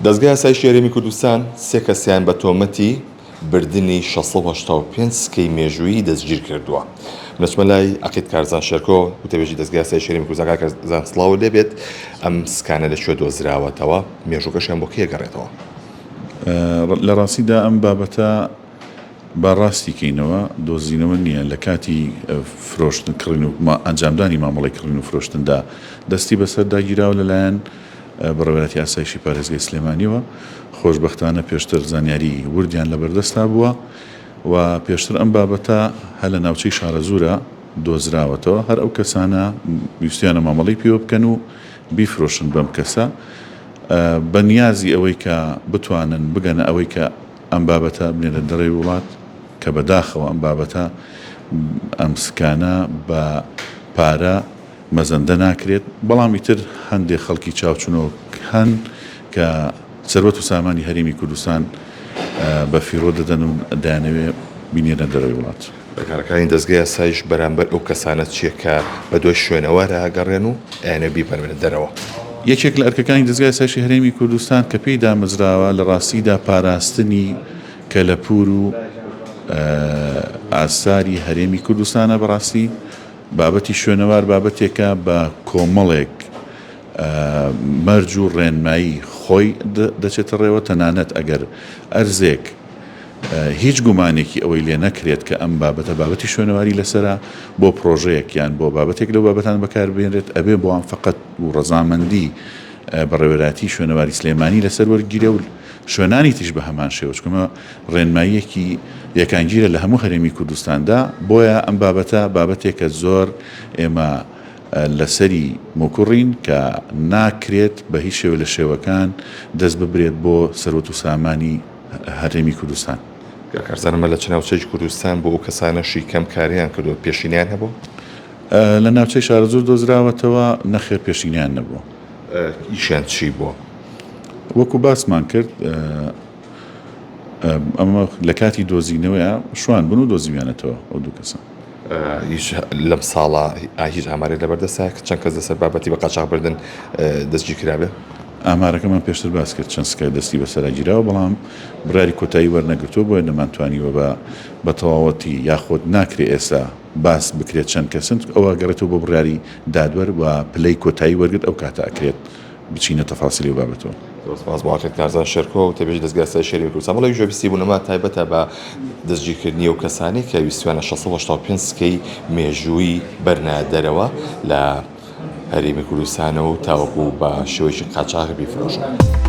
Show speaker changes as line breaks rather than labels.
دەزگای ئاسایشی هەرێمی کوردستان سێ کەسیان بە تۆمەتی بردنی 685 سکەی مێژوویی دەستگیر کردووە. من دەچمە لای عەقید کارزان شێرکۆ، وتەبێژی دەزگای ئاسایشی هەرێمی کوردستان. کاک کارزان سڵاوت لێ بێت، ئەم سکانە لە کوێ دۆزراوەتەوە، مێژووەکەشیان بۆ کەی ئەگەڕێتەوە؟
لە ڕاستیدا ئەم بابەتە با ڕاستی کەینەوە دۆزینەوە نییە، لە کاتی فرۆشتن کڕین و ئەنجامدانی مامەڵەی کڕین و فرۆشتندا دەستی بەسەردا گیراوە لەلایەن بەڕێوەبەرایەتی ئاسایشی پارێزگای سلێمانیەوە، خۆشبەختانە پێشتر زانیاری وردیان لەبەردەستا بووە و پێشتر ئەم بابەتە هەر لە ناوچەی شارەزوورە دۆزراوەتەوە، هەر ئەو کەسانە ویستویانە مامەڵەی پێوە بکەن و بیفرۆشن بەم کەسە بە نیازی ئەوەی کە بتوانن بگەنە ئەوەی کە ئەم بابەتە بنێرە دەرەوەی وڵات کە بەداخەوە ئەم بابەتە ئەم سکانە بە پارە مەزەندە ناکرێت، بەڵام ئیتر هەندێک خەڵکی چاوچنۆک هەن کە سەروەت و سامانی هەرێمی کوردستان بە فیڕۆ دەدەن و دەیانەوێت بینێرنە دەرەوەی وڵات.
ڕێکارەکانی دەزگای ئاسایش بەرامبەر ئەو کەسانە چییە کە بەدوای شوێنەوارا ئەگەڕێن و ئەیانەوێت بیبەنە دەرەوە؟
یەکێک لە ئەرکەکانی دەزگای ئاسایشی هەرێمی کوردستان کە پێی دامەزراوە لە ڕاستیدا پاراستنی کەلەپوور و ئاساری هەرێمی کوردستانە بەڕاستی بابەتی شوێنەوار بابەتێکە بە کۆمەڵێک مەرج و ڕێنمایی خۆی دەچێتە ڕێوە، تەنانەت ئەگەر ئەرزێک هیچ گومانێکی ئەوەی لێ نەکرێت کە ئەم بابەتە بابەتی شوێنەواری لەسەرە بۆ پڕۆژەیەک یان بۆ بابەتێک لەو بابەتانە بەکار بهێنرێت ئەبێ موافەقەت و ڕەزامەندی بەڕێوەبەرایەتی شوێنەواری سلێمانی لەسەر وەرگیرێ و شوێنانی تریش بە هەمان شێوە چونکە ئەمە ڕێنماییەکی یەکانگیرە لە هەموو هەرێمی کوردستاندا، بۆیە ئەم بابەتە بابەتێکە زۆر ئێمە لەسەری موکوڕین کە ناکرێت بە هیچ شێوە لە شێوەکان دەست ببرێت بۆ سەروەت و سامانی هەرێمی کوردستان.
کاک کارزان ئەمە لە چ ناوچەیەکی کوردستان بوو ئەو کەسانەشی کەم کاریان کردووە پێشینەیان هەبووە؟
لە ناوچەی شارەزوور دۆزراوەتەوە، نەخێر پێشینەیان نەبووە.
ئیشیان چی بووە؟
وەکو باسمان کرد ئەمە لە کاتی دۆزینەوەیە شوان بوون و دۆزیویانەتەوە ئەو دوو کەسە.
هیچ لەم ساڵە هیچ ئامارێک لەبەردەستە کە چەند کەس لەسەر بابەتی بە قاچاخ بردن دەستگیر کرابێ؟
ئامارەکەمان پێشتر باس کرد چەند سکای دەستی بەسەرا گیراوە بەڵام بڕیاری کۆتایی وەرنەگرتووە بۆیە نەمانتوانیوە بە بە تەواوەتی یاخود ناکرێ ئێستا باس بکرێت چەند کەسن ئەوە گەڕێتەوە بۆ بڕیاری دادوەر و پلەی کۆتایی وەرگرت ئەو کاتە ئەکرێت بچینە تەفاسیلی ئەو بابەتەوە.
زۆر سپاس بۆ عەقید کارزان شێرکۆ وتەبێژی دەزگای ئاسایشی هەرێمی کوردستان. بەڵێ گوێبیستی بوونەمە تایبەتە بە دەستگیرکردنی ئەو کەسانەی کە ویستویانە 685 سکەی مێژوویی بەرنە دەرەوە لە هەرێمی کوردستانەوە و تاوەکو بە شێوەیەکی قاچاغ بیفرۆشن.